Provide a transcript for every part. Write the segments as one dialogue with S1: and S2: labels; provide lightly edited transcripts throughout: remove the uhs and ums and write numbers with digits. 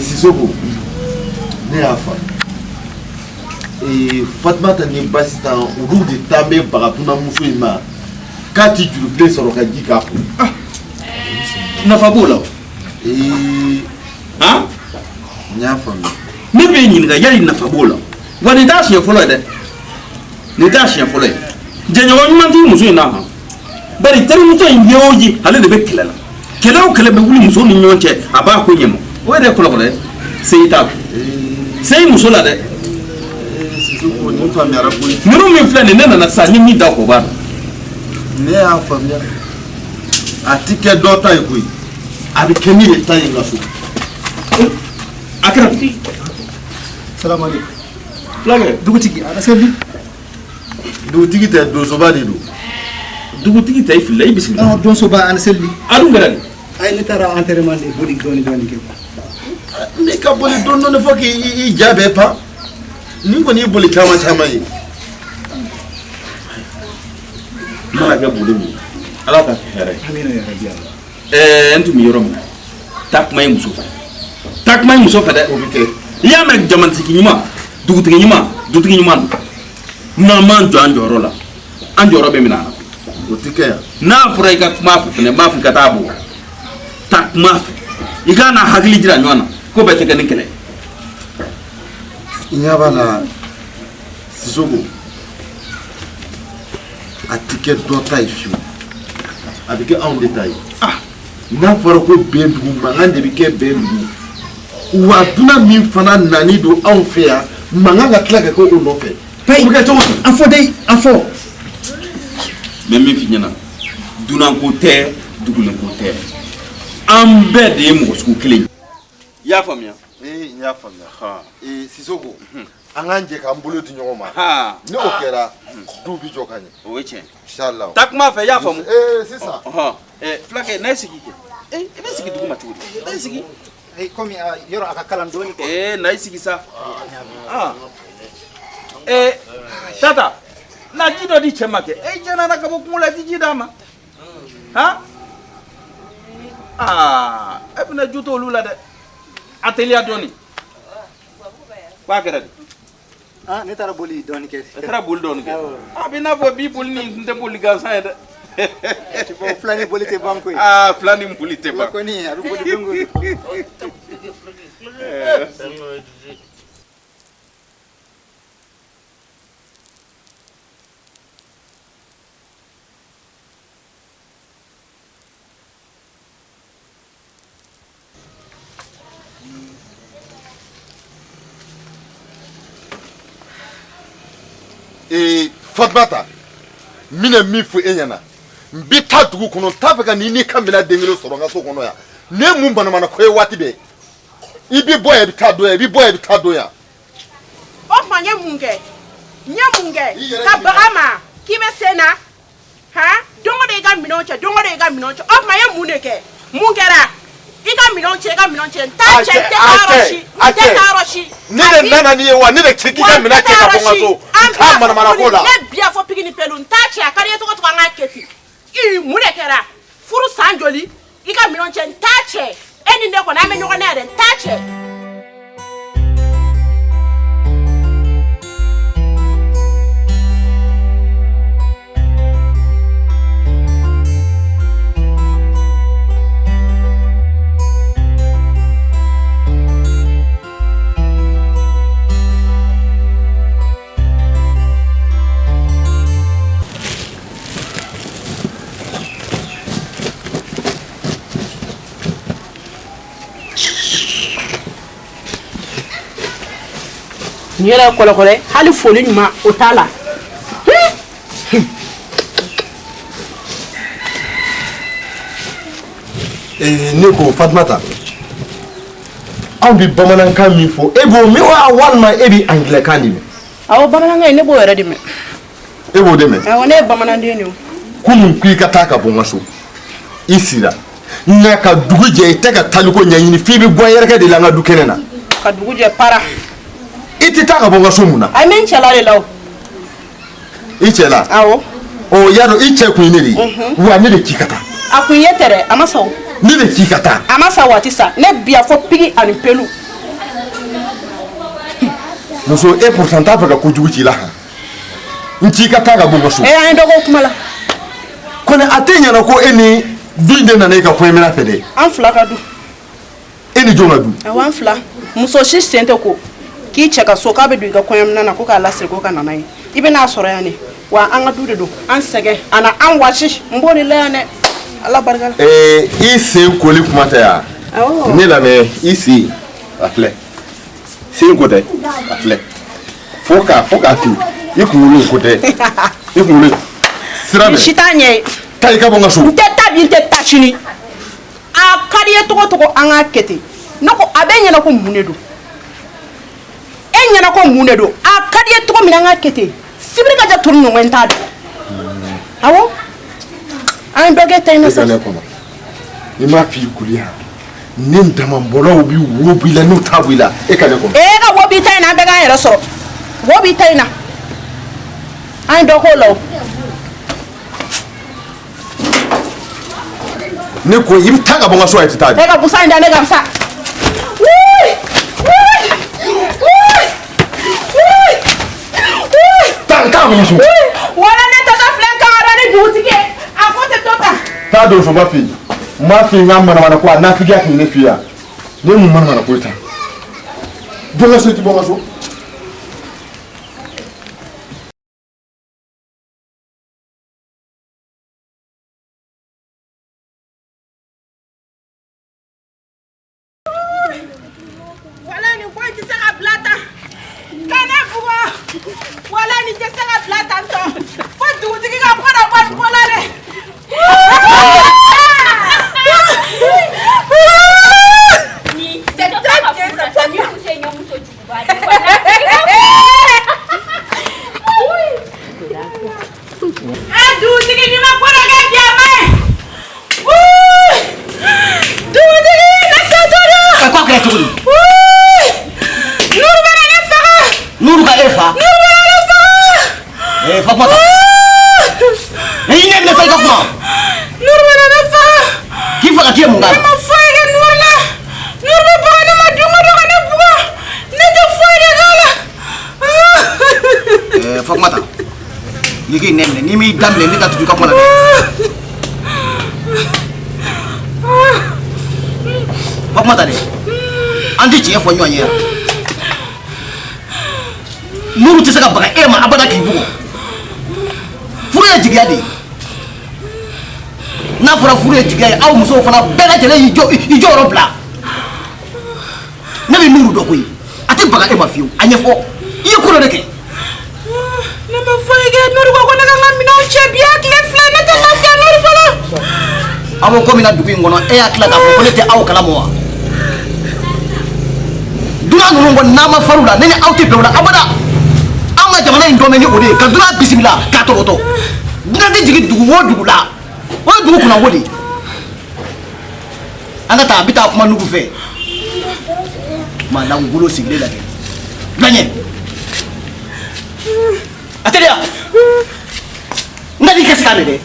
S1: Sisoko, ne y'a faamu. Fatumata ni Basitan, olu de ta bɛ baga dunanmuso in ma k'a ti jurubilen sɔrɔ ka ji k'a kun.
S2: Nafa b'o la o. Han?
S1: N y'a faamuya.
S2: Ne b'e ɲininka, yali nafa b'o la wa? Nin t'a siɲɛ fɔlɔ ye dɛ, nin t'a siɲɛ fɔlɔ ye. Jɛɲɔgɔn ɲuman t'i muso in na han, bari terimuso in ye o ye, ale de bɛ kɛlɛ la. Kɛlɛ o kɛlɛ bɛ wuli muso ni ɲɔgɔn cɛ, a b'a ko ɲɛma. O yɛrɛ ye kɔlɔkɔlɔ ye. Se t'a la, se i muso la dɛ.
S1: Sisoko, nin faamuyara koyi.
S2: Ninnu min filɛ nin, ne nana sisan ni min da ko b'a dɔn.
S1: Ne y'a faamuya, a ti kɛ dɔ ta ye koyi, a bɛ kɛ ne de ta ye n ka so.
S2: A kɛra ten.
S3: Salamaleykum.
S2: Fulakɛ.
S3: Dugutigi, a ka seli.
S1: Dugutigi tɛ, donsoba de don.
S2: Dugutigi tɛ, i filila, i bisimila.
S3: Non, donsoba, an seli.
S2: A dun kɛra di?
S3: Ay, ne taara enterrement de, boli dɔɔni dɔɔni kɛ.
S1: Ne ka boli dɔɔni dɔɔni fo k'i i ja bɛɛ pan. Nin kɔni ye boli caman caman ye.
S2: Mana kɛ boli min ye, Ala ka kɛ hɛrɛ ye.
S3: Amina ya rabbi Allah.
S2: N tun bɛ yɔrɔ min na, taa kuma i muso fɛ, taa kuma i muso fɛ dɛ.
S1: O bɛ kɛ.
S2: I y'a mɛn, jamatigi ɲuman, dugutigi ɲuman, dutigi ɲuman don. N'an m'an jɔ an jɔyɔrɔ la, an jɔyɔrɔ bɛ minɛ an na.
S1: O tɛ kɛ yan.
S2: N'a fɔra i ka kuma a fɛ fɛnɛ, n b'a fɔ i ka taa bugɔ. Taa kuma a fɛ, i k'a n'a hakili jira ɲɔgɔn na, ko bɛɛ tɛ kɛ ni kɛlɛ ye.
S1: I ɲɛ b'a la Sisoko, a tɛ kɛ dɔ ta ye fiyewu, a bɛ kɛ anw de ta ye. N'a fɔra ko bɛn dugu, mankan de bɛ kɛ bɛn dugu wa. Dunan min fana nani don anw fɛ yan, mankan ka tila ka kɛ o nɔfɛ, o bɛ kɛ cogo di?
S3: An fɔ dɛ, an fɔ.
S2: N bɛ min f'i ɲɛna, dunanko tɛ, dugulenko tɛ, an bɛɛ de ye mɔgɔ sugu kelen ye. I y'a faamuya?
S1: Ee, n y'a faamuya. Ee Sisoko, an k'an jɛ k'an bolo di ɲɔgɔn ma. Ni o kɛra, du bɛ jɔ ka ɲɛ.
S2: O ye tiɲɛ.
S1: Inshallah.
S2: Taa kuma fɛ, i y'a faamu?
S1: Ee, sisan.
S2: Fulakɛ, n'a ye sigi kɛ. Ee, i bɛ sigi dugu ma cogo di? N'a ye sigi.
S3: Ay, komi yɔrɔ a ka kalan dɔɔni quoi.
S2: Ee, na i sigi sa. Ee, tata, na ji dɔ di cɛ ma kɛ. E cɛ nana ka bɔ kungo la, i ti ji d'a ma. Han? Aa, e fana jo t'olu la dɛ. A teliya dɔɔni. K'a kɛra di?
S3: Ah, ne taara boli dɔɔni kɛ.
S2: E taara boli dɔɔni kɛ. A bɛ n'a fɔ bi boli nin tun tɛ boli gansan ye dɛ.
S3: Bon, fila ni boli tɛ ban koyi.
S2: Aa, fila ni boli tɛ ban.
S3: Fila kɔni, a bɛ boli don o don.
S1: Ee Fatumata, n bɛna min fɔ e ɲɛna, n bɛ taa dugu kɔnɔ, n t'a fɛ ka n'i ka minɛn den kelen sɔrɔ n ka so kɔnɔ yan. Nin ye mun manamana ko ye? Waati bɛɛ i bɛ bɔ yan, i bɛ taa don yan, i bɛ bɔ yan, i bɛ taa don yan.
S4: O tuma, n ye mun kɛ? N ye mun kɛ ka baga ma k'i bɛ se n na han? Don o don i ka minɛnw cɛ, don o don i ka minɛnw cɛ. O tuma, i ye mun de kɛ? Mun kɛra? I ka minɛnw cɛ, i ka minɛnw cɛ. N t'a cɛ, n tɛ taa yɔrɔ si, n tɛ taa yɔrɔ si.
S1: Ne de nana n'i ye wa? Ne de cɛ k'i ka minɛn cɛ ka bɔ n ka so. N t'a manamana ko la.
S4: Ne bi a fɔ pigi ni pelu, n t'a cɛ. A ka di i ye cogo o cogo, an k'a kɛ ten. I mun de kɛra? Furu san joli, i ka minɛnw cɛ, n t'a cɛ. E ni ne kɔni, an bɛ ɲɔgɔn na yɛrɛ, n t'a cɛ. Nin yɛrɛ ye kɔlɔkɔlɔ ye, hali foli ɲuman o t'a la.
S1: Ne ko Fatumata, anw bɛ bamanankan min fɔ, e b'o mɛn wa, walima e bɛ angilɛkan de mɛn?
S4: Awɔ, bamanankan in, ne b'o yɛrɛ de mɛn.
S1: E b'o de mɛn?
S4: Awɔ, ne ye bamananden de ye.
S1: Kunun k'i ka taa ka bɔ n ka so, i sira nka ka dugu jɛ, i tɛ ka taliko ɲɛɲini f'i bɛ bɔ yɛrɛkɛ de la n ka du kɛnɛ na.
S4: Ka dugu jɛ para.
S1: I tɛ taa ka bɔ n ka so mun na?
S4: A bɛ n cɛla de la o.
S1: I cɛ la?
S4: Awɔ.
S1: Ɔ, y'a dɔn, i cɛ kun ye ne de ye wa, ne de k'i ka taa.
S4: A kun ye tɛ dɛ, a ma sa o.
S1: Ne de k'i ka taa.
S4: A ma sa waati sa, ne bi a fɔ pigi ani pelu.
S1: Muso e pourtant t'a fɛ ka kojugu k'i la han. N k'i ka taa ka bɔ n ka so.
S4: An ye dɔ k'o kuma la.
S1: Kɔni a tɛ ɲɛna ko e ni du in de nana e ka kɔɲɔminɛn fɛ dɛ.
S4: An fila ka du.
S1: E ni jɔn ka du?
S4: Awɔ, an fila. Muso si sen tɛ ko k'i cɛ ka so k'a bɛ don i ka kɔɲɔminɛn na ko k'a lasiri ko ka na n'a ye. I bɛ n'a sɔrɔ yan de. Wa an ka du de don. An sɛgɛn a na an wasi. N b'o de la yan dɛ. Ala barika la.
S1: I sen koli kuma tɛ yan.
S4: Awɔ.
S1: Ne lamɛn, i sen a filɛ. Sen ko tɛ, a filɛ. Fo k'a fin. I kunkolo ko tɛ. I kunkolo. Sira minɛ.
S4: Si t'a ɲɛ ye.
S1: Taa i ka bɔ n ka so.
S4: N tɛ taa bi, n tɛ taa sini. A ka di i ye cogo o cogo an k'a kɛ ten. Ne ko a bɛ ɲɛna ko mun de don? E ɲɛna ko mun de don? A ka di i ye cogo min na an k'a kɛ ten. Sibiri ka ja turu ɲɔgɔn n t'a dɔn. Awɔ. An ye dɔ kɛ ta in na sa.
S1: E ka ne kɔnɔ. I m'a f'i kuli yan. Ni damabɔlaw bi wo b'i la n'u t'a b'i la, e ka ne kɔnɔ.
S4: E ka wo b'i ta in na, an bɛɛ k'an yɛrɛ sɔrɔ. Wo b'i ta in na. An ye dɔ k'o la o.
S1: Ne ko i bɛ taa ka bɔ n ka so, a tɛ taa.
S4: E ka busan in da ne kan sa.
S1: Taa ka bɔ n ka so.
S4: Wala ne tata filɛ n kan ka ni dugutigi ye. A ko tɛ to tan.
S1: Taa don so, n b'a f'i ye. N b'a f'i ye n ka manamana ko a nafigiya tun ne f'i ye yan. Ne mun manamana ko ye tan? Bɔ n ka so, i tɛ bɔ n ka so.
S4: Wala nin ko in tɛ se ka bila tan. Ka ne bugɔ. Wala nin tɛ se ka bila tan tɔ. Fo dugutigi ka ko dɔ bɔ nin ko la dɛ. C'est très bien ça. Dugutigi n'i ma ko dɔ kɛ bi a ma ɲi. Dugutigi ne satɔ don.
S5: K'a kɛra cogo di?
S4: Nuru bɛna ne faga.
S5: Nuru ka e fa?
S4: Nuru bɛna ne faga.
S5: Fatumata. I ɲɛ minɛ sa i ka kuma.
S4: Nuru bɛna ne faga.
S5: K'i faga k'i ye mun k'a la?
S4: Ne ma foyi kɛ Nuru la. Nuru bɛ baga ne ma don o don ka ne bugɔ. Ne tɛ foyi de k'a la.
S5: Fatumata. N'i k'i nɛ minɛ, n'i m'i da minɛ ne ka tugu i ka kuma la dɛ. Fatumata dɛ, an tɛ tiɲɛ fɔ ɲɔgɔn ye yan. Nuru tɛ se ka baga e ma abada k'i bugɔ. Furu ye jigiya de ye. N'a fɔra furu ye jigiya ye, aw musow fana bɛɛ lajɛlen y'i jɔyɔrɔ bila. Ne bɛ Nuru dɔn koyi, a tɛ baga e ma fiyewu. A ɲɛfɔ, i ye ko dɔ de kɛ.
S4: Ne ma foyi kɛ. Nuru ko ko ne ka n ka minɛnw cɛ bi y'a tile fila, ne tɛ lafiya Nuru bolo.
S5: Aw bɛ ko min na dugu in kɔnɔ, e y'a tila k'a fɔ ko ne tɛ aw kalama wa? Dunan ninnu kɔni n'an ma far'u la, ne ni aw tɛ bɛn o la abada. Anw ka jamana in dɔn bɛ ni o de ye, ka dunan bisimila k'a tɔbɔtɔ. Dunan tɛ jigin dugu o dugu la, o ye dugu kunnango de ye. An ka taa, an bɛ taa kuma Nuru fɛ. Maa langolo sigilen lajɛ. Bila ɲɛ. A teliya. N ka n'i kɛ se k'a minɛ dɛ.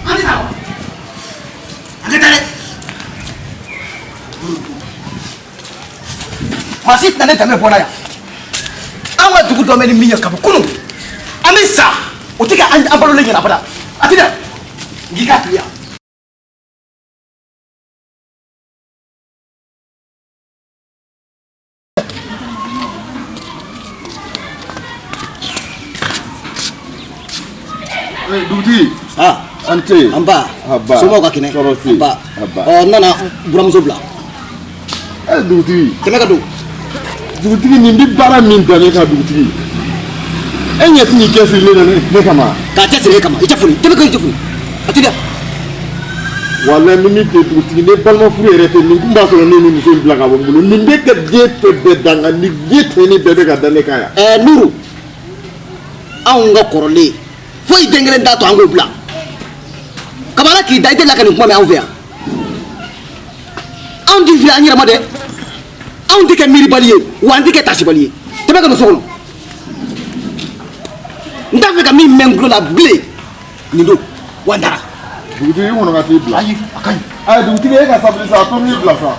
S5: An tɛ taa wa? An ka taa dɛ. Maa si tɛna ne danbe bɔ n na yan. An ka dugu dɔn bɛ ni min ye kabi kunun, an bɛ sa, o tɛ kɛ an balolen ɲɛna abada. A teliya. N k'i k'a teliya.
S1: Dugutigi. An tɛ.
S5: An ba. Somɔgɔw ka kɛnɛ.
S1: Tɔɔrɔ tɛ yen.
S5: An ba. Ɔ, n nana buramuso bila.
S1: Dugutigi.
S5: Tɛmɛ ka don.
S1: Dugutigi, nin bɛ baara min da ne kan dugutigi. E ɲɛ tɛ nin cɛsirilen na ne kama.
S5: K'a cɛsiri e kama, i tɛ foli. Tɛmɛ ka i tɛ foli. A teliya.
S1: Walayi ni min tɛ dugutigi, ne balima furu yɛrɛ tɛ nin kun b'a sɔrɔ ne ni muso in bila ka bɔ n bolo. Nin bɛ ka diɲɛ fɛn bɛɛ da n kan, nin diɲɛ tɛni bɛɛ bɛ ka da ne kan yan.
S5: Nuru, anw ka kɔrɔlen foyi den kelen t'a to an k'o bila. Kabala k'i da i tɛ la ka nin kuma mɛn anw fɛ yan. Anw tɛ fili an yɛrɛ ma dɛ. Anw tɛ kɛ miiribali ye, wa an tɛ kɛ tasibali ye. Tɛmɛ ka don so kɔnɔ. N t'a fɛ ka min mɛn n tulo la bilen, nin don, wa n taara.
S1: Dugutigi, i kɔnɔ ka t'i bila.
S5: Ayi, a ka ɲi.
S1: Ayi, dugutigi, e ka sabali sa, a to n k'i bila sa.